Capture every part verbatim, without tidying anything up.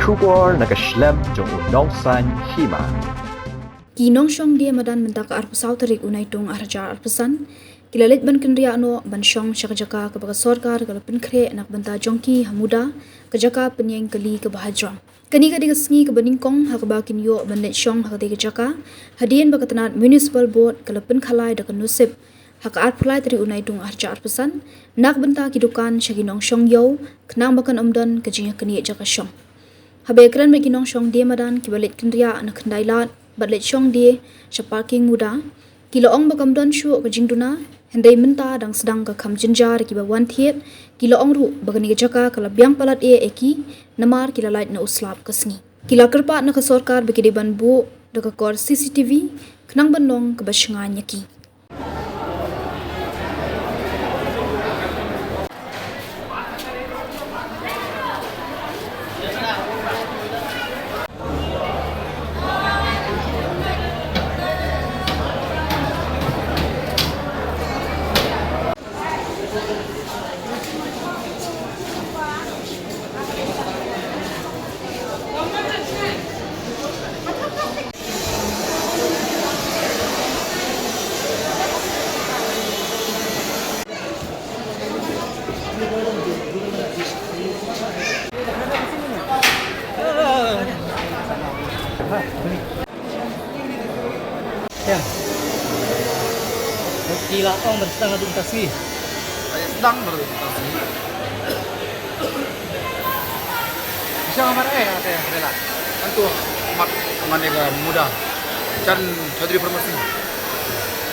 Khubor na ka shlem jong u Nongsaiñ Hima. Ki nongshong die madan mynta ka arphew saw tarik u Naitung arhajar arphew san ki la leit ban kynriah noh ban shong sha ka jaka kaba ka sorkar ka la pynkhreh na ka bynta jong ki ha Muda, ka jaka pynïeng kali kaba hajrong. Kane ka dei ka sngi kaba nyngkong ha kaba kin ïoh ban leit shong ha katei ka jaka hadien ba ka tnad Municipal Board ka la pynkhalai da ka nusip ha ka arphew lai tarik u Naitung arhajar arphew san na ka bynta ki dukan sha ki nongshong ïew khnang ba kan ym don ka jingïaknieh jaka shong. Haba ïakren bad ki nongshong die madan kiba leit kynriah na Khyndailad bad leit shong die sha parking Muda, ki la ong ba kam don shuh ka jingduna, hynrei mynta dang sdang ka kham jynjar ïa kiba wan thied, ki la ong ruh ba kane ka jaka ka la biang palat eh ïa ki namar ki la lait na u slap ka sngi. Ki la kyrpad na ka sorkar ba ki dei ban buh da ka kor C C T V khnang ban long kaba shngaiñ ïa ki. Ki la ong ban sdang naduh mynta sngi. Ai, sdang naduh mynta sngi. Siapa nama eh, ate, rela. Antu mat mane ka Muda. Chan Chaudhary Pharmacy.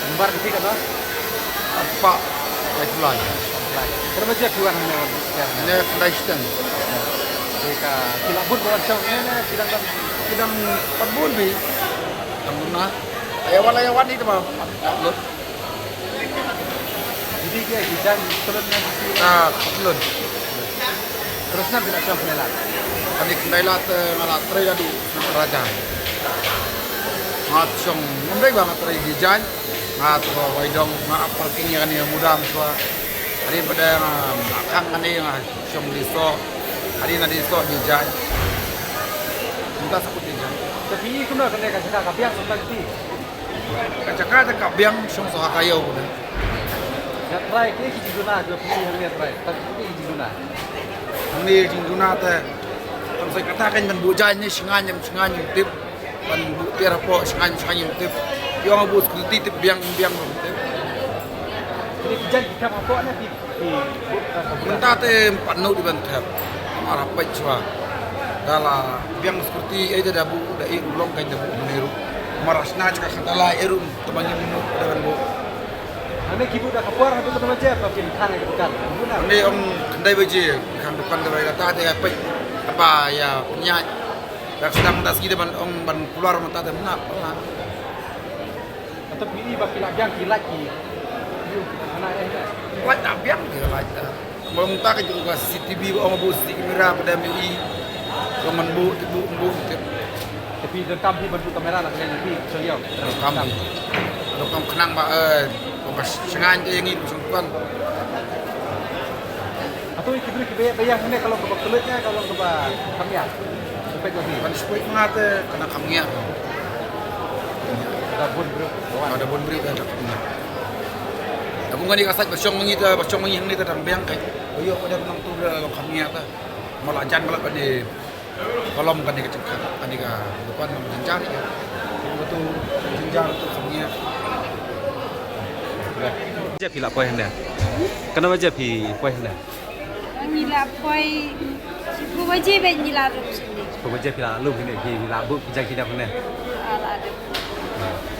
Number di ka ba? Apa? Lifeline. Berapa je bulan ne? Ne Khyndaishten. Ka ki la bun bulan chau ne ne ki dang, ki dang pat bun bi. Tang na. Ïa wan, ïa wan ni te ba. Lut. Jadi ki, ki jan turun na ki. Ah, turun. Terus na pina shong Khyndailad. Kane Khyndailad, eh, nga la trei da du Raja. Nga shong, ngam dei ba nga trei ki jan. Nga tu wai dong, nga ap parking ïa kane Muda Mswa. Hari pada nga, ah, kang kane nga shong Diso. Hari na Diso ki jan. Minta saput ki jan. Tapi kumno kane ka jaka ka biang sumbat ki. Ka jaka te ka biang shong sa ka ïew ne. Nga trai ki ki jingduna ki phi hangne trai. Tapi ki jingduna. Hangne jingduna te. Tam sai kata kan ban buh jaiñ ne shngain ym shngain ym tip. Ban buh tiar hapoh shngain ym shngain ym tip. Ïoh nga buh security tip biang biang ym tip. Jadi ki jaiñ ki kham hapoh ne ki. Mynta te ym pat nud ban thep. Mar ha peit shuwa. Da la biang security ei da buh da i u long kan da buh mynne ruh. Mar ha shna ka kata la ei ruh te ban nud da ban buh. Ane ki buh da ka por ha ka baje ba kin khang ka dukan. Buh na. Ane ong khyndai baje khang dukan da bai kata te peit. Apa ïa pynïaid. Da sdang da sngi da ban ong ban kular mynta te mynta. Kata phi i ba ki la biang ki lait ki. Yu, ana eh. Lait da biang ki lait da. Ba mynta ka jong ka C C T V ba ong ba C C T V camera ba da mi i. Ka man bu ti bu bu ti. Tapi da kam phi ban bu kamera la ka phi chong yau. Kam. Ado kam khnang ba eh ba shngain ka ïa ngi shong tuan. Ato i ki briew ki ba ïa, ba ïa hangne ka long kaba kylluid ne ka long kaba kham ïa. Ka peit ma phi. Ban shuh ma nga te ka nang kham ïa. Da bun briew. Ah, da bun briew da kham ïa. Da bun kane ka sait ba shong ma ngi te, ba shong ma ngi hangne te dang biang kai. Ba ïoh ba da nang tu da long kham ïa te. Ma la jan ba la kane. Ka long kane ka jingkha, kane ka dukan nang jynjar ïa. Ka tu jynjar tu kham ïa. Baje phi la poi hangne? Katno baje phi poi hangne? Ngi la poi shiphew baje bad ngi la lum shane. Shiphew baje phi la lum hangne, phi la buh pynjah ki dap hangne. Ah, la dap.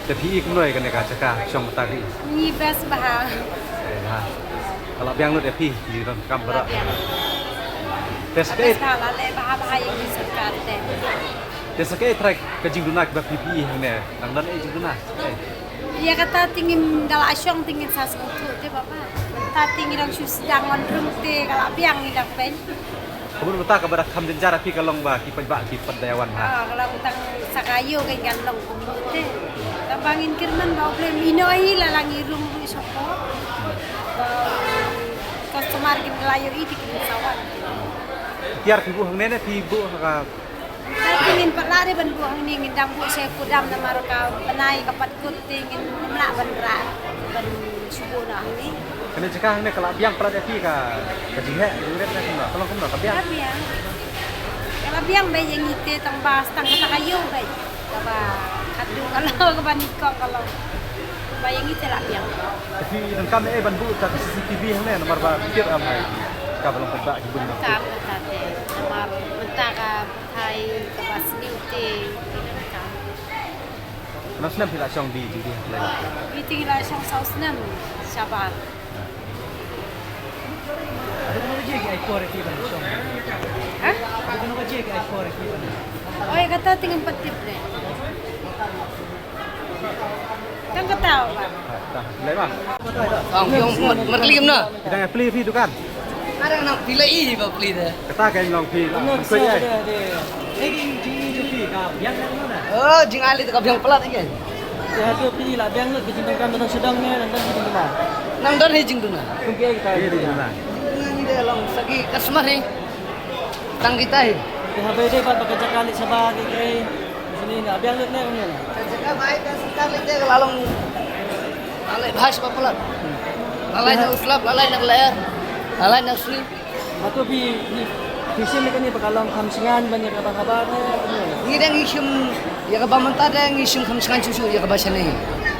Te phi i kumno ïa kane ka jaka shong mynta phi? Ngi best bha. Eh, bha. Ka la biang lut ïa phi, ngi donkam baroh. Biang. Te sa kaei? Best bha, la leh bha bha ïa ngi sorkar te. Te sa kaei trai ka jingduna kiba phi phi i hangne? Nang don ei jingduna? Sa kaei? Ïa kata te ngim da la shong te ngin sa sngewthuh te baba. Mynta te ngi dang shu sdang wan rung te ka la biang ngi dang pyn. Ka mut mynta kaba da kham jynjar ïa phi ka long ba ki paidbah ki pat da ïa wan ha. Ah, ka long tang sa ka ïew kein kan long kumno te. Tang ba ngin kyrmen ba U Blei un ïehnoh ïa la lang i rung ruh sha ko. Ba customer kin la ïohi te kin sa wan. Tiar phi buh hangne ne phi buh ha ka Te ngin pat lah re ban buh hangne, ngin dang buh sha kudam namar ka bnai ka pat kut te ngin ym lah ban rah ban shu buh noh hangne. Kane jaka hangne ka la biang palat ïa phi ka, ka jingheh jingrit ne kumno, ka long kumno ka biang? Ka biang. Ka la biang beit ïa ngi te tang ba tang kata ka ïew beit. Kaba khadduh ka long, kaba nyngkong ka long. Ba ïa ngi te la biang. Te phi donkam eh ban buh ta ka C C T V hangne namar ba kit am hai. Kaba long paidbah ki bun. Donkam kata te namar mynta ka Thai kaba sniew te ki donkam. Katno snem phi la shong die jingdie? Phi te ngi la shong saw snem shabar. Ado kano ka jia ki ai por ïa phi ban shong? Ha? Ado kano ka jia ki ai por ïa phi ban? Oi, kata te ngam pat tip re. Tang kata ba. Tang, lei ba. Ang yong mat mat lim na. Kita ngai pli phi dukan. Ada nang pli lei ba pli de. Kata ka long phi. Nang pli ai. Eh, jing jing ju phi ka biang na na. Oh, jing ali ka biang palat ai. Ya tu phi la biang na jing tang kan tang sedang ne nang dan jing duna. Nang dan hi jing duna. Kum phi ai kita. Iya, jing duna. Ni de long sagi customer hi. Tang kita hi. Te ha bai dei pat ba ka jaka leit shabar ki, ki. Sini na biang lut ne uni na. Ka jaka bai ka sengkang leit te ka la long. La leit bha shabar palat. La leit na u slap, la leit na ka lyer. La leit na u sli. Hato phi, phi, phi shem ïa kane ba ka long kham shngain ban ïa kaba habar ne uni na. Ngi dang ngi shem ïa kaba mynta dang ngi shem kham shngain shuh shuh ïa kaba shane.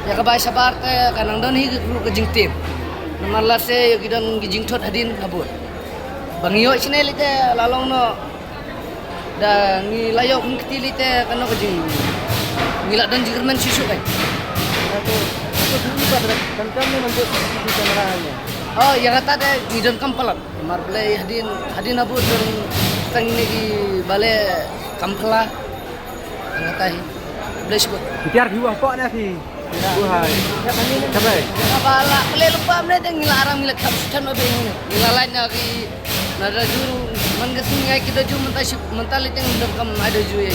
Ïa kaba shabar te ka nang don hi ka jingtip. Namar lehse ïa ki don ki jingthut hadien ka bud. Ba ngi ïoh shane lei te la long noh. Da ngi la ïoh kum kti lei te kano ka jing. Ngi la don jingkyrmen shuh shuh kai. Atu, atu tu iba da kan kan ne manjot di kamera ne. Oh, ïa kata te ngi donkam palat. Mar Blei hadien, hadien abu don tang ne ki bale kam pala. Kata hi. Blei shibun. Ki tiar phi wah pok ne phi. Wah hai. Kabai. Apa la pele lupa mene deng ngi la arang ngi la khap sutan ba beng ne. Ngi la lain na ki na da juru man ka sing ngai ki da ju mynta ship mynta le teng dong kam ai da ju ye.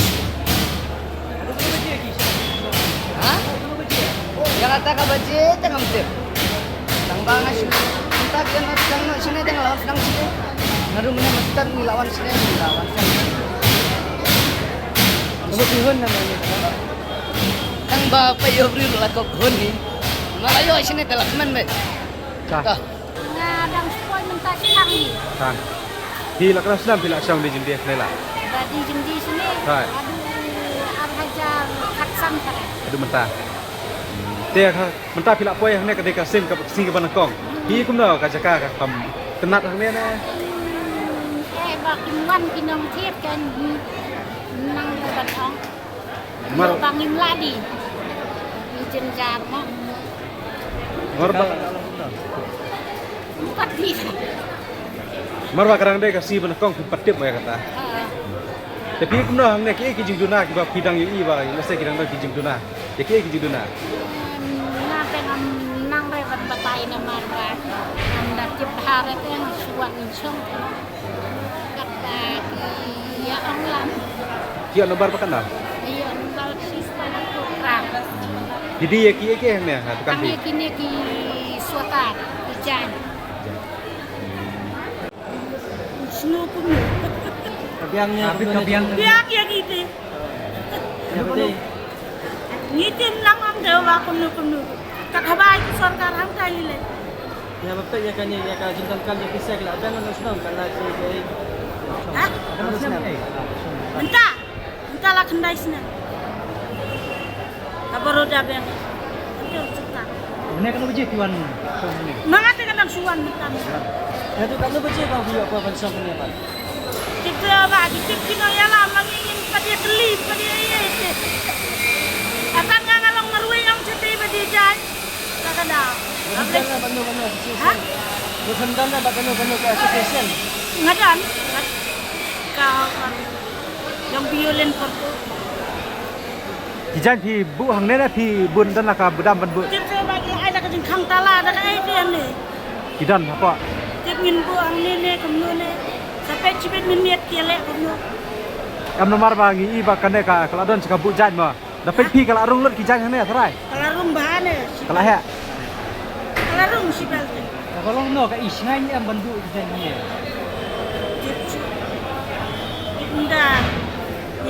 Ha? Yang kata ka baje teng am tep. Tang ba nga shu. Mynta ki na tang na shine teng la tang shine. Ngadu mene mynta ngi la wan shine ngi la wan shine. Kamu bihun namanya. Tang ba pa yo bri la kop hun ni. Nga la yo shine te la kmen be. Ka. Ka. Nga dang spoi mynta shi tang ni. Tang. Phi la kena snam phi la shong di jingdie ne la. Ba di jingdie shine. Hai. Adu ar hajar khatsan kare. Adu mynta. Te ka mynta phi la poi hangne ka dei ka sing ka sing ka ban kong. Phi kumno ka jaka ka kam tenat hangne ne. Hmm, eh ba kin wan ki nong thied kan. Nang ka ban ong. Mar ba ngim lah di. Ni jynjar mo. Mar ba. Empat di. Mar ba ka dang dei ka sngi ba nyngkong phi pat tip mo ïa kata. Ha. Te phi kumno hangne ki ki jingduna kiba phi dang ïohi ba lehse ki dang dei ki jingduna. Te ki ki jingduna. Em, nga te ngam nang re ban batai namar ba ngam da tip bha re te ngam shu wan shong. Kata ki ïa ong lang. Ki ïa nombar ba kan dang? Ïa nombar sista na program. Ki dei ïa ki ïa ki ne ha dukan. Kami ki ne ki sweater, ki jan. Snu kum. Ka biang ne, ka biang. Biang ïa ki te. Ïa ki te. Ngi tim lang am dei wa kumno kumno. Kat haba ai ki sorkar hangta hi le. Ïa ba peit ïa kane ïa ka jingdonkam ïa ki sek la dang nang shnong kan la ki. Ha? Dang shnong. Mynta. Mynta la khyndai snem. Ka baroda biang. Mynta u chuta. Mynne kano baje phi wan shong mynne? Ma nga te ka dang shu wan mynta. Ïa tu kano baje ka phi ïoh ban shong mynne pat? Tip te ba, ki tip ki nongïalam ma ngi ngin pat ïa kylli, pat ïa ïa ïa. Atan nga nga long marwei ong shatei ba die jai. Ka ka da. Bad kano kano association? Ha? Bad kano kano ka association? Nga don. Ka, ka, yang violin pertu. Ki jaiñ phi buh hangne ne phi bun don la ka budam ban buh? Tip sa ba ki la ai da ka jingkhang tala da ka ai ti ne. Ki don hapoh. Tip ngin buh hangne ne kumno ne. Sa peit shibit minit ki leh kumno. Em namar ba ngi i ba kane ka, ka la don sa ka buh jaiñ mo. Da peit phi ka la rung lut ki jaiñ hangne tharai. Ka la rung bha ne. Ka la heh. Ka la rung shibit. Ka long no ka i shngain em ban buh ki jaiñ hangne. Tip shu. Tip nda.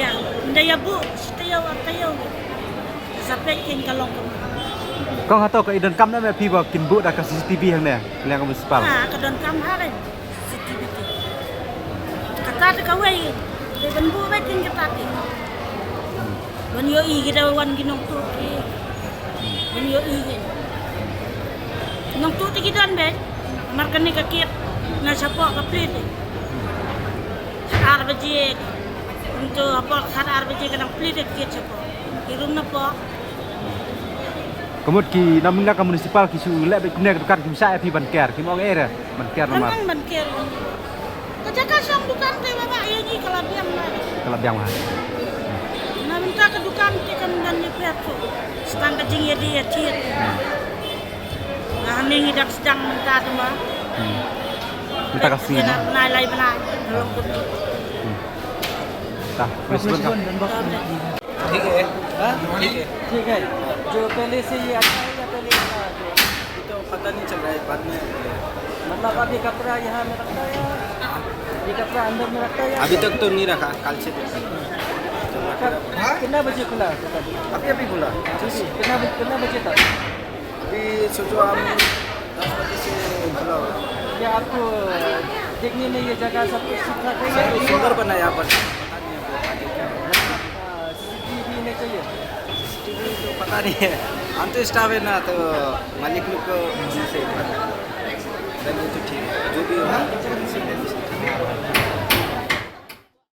Yang Da ïa buh shi taïew ar taïew. Sa peit kein ka long kumno. Kong, hato ka i donkam ne em phi ba kin buh da ka C C T V hangne, liang ka municipal? Ha, ka donkam ha re C C T V te. Kata te kawei, te ban buh beit kein kata te. Ban ïohi ki da wan ki nongtuh ki. Ban ïohi ki. Nongtuh te ki don beit. Namar kane ka kit na shapoh ka plie te. Ar baje. Kumto hapoh khat ar baje ka dang plie te ka kit shapoh. Ki rum napoh. Ka mut ki na mynta ka municipal ki shu leh beit kumne ka dukan, kim shah ïa phi ban ker, kim ong ei re ban ker namar. Nang ban ker. Ka jaka shong dukan te ba ba ïa ngi ka la biang ma. Ka la biang ma. Na mynta ka dukan te kan ban ïa pher tu. Stang ka jingïadei ïathied. Nga hangne ngi dang sdang mynta tu ma. Hmm. Mynta ka sngi. Bnai lai bnai. Long kut. Hmm. Ta, respond ka. ठीक है। हाँ? ठीक है। ठीक है। जो पहले से ये अच्छा है या पहले का? अभी तो पता नहीं चल रहा है, बाद में। मतलब अभी कपड़ा यहाँ में रखता है या ये कपड़ा अंदर में रखता है या? अभी तक तो नहीं रखा, कल से देखा। कब, कितना बजे खुला दुकान? अभी अभी खुला। अभी भी? कितना बज-, कितना बजे तक? अभी सोचो हम दस बजे से खुला हुआ। क्या आपको देखने में ये जगह सब कुछ ठीक ठाक है या? सुंदर बनाया, but पता नहीं अब आगे क्या होगा। हाँ, सीसीटीवी भी नहीं चाहिए? सीसीटीवी तो पता नहीं है, हम तो स्टाफ है ना, तो मालिक लोग को से पता है। चलिए तो ठीक है, जो भी होगा।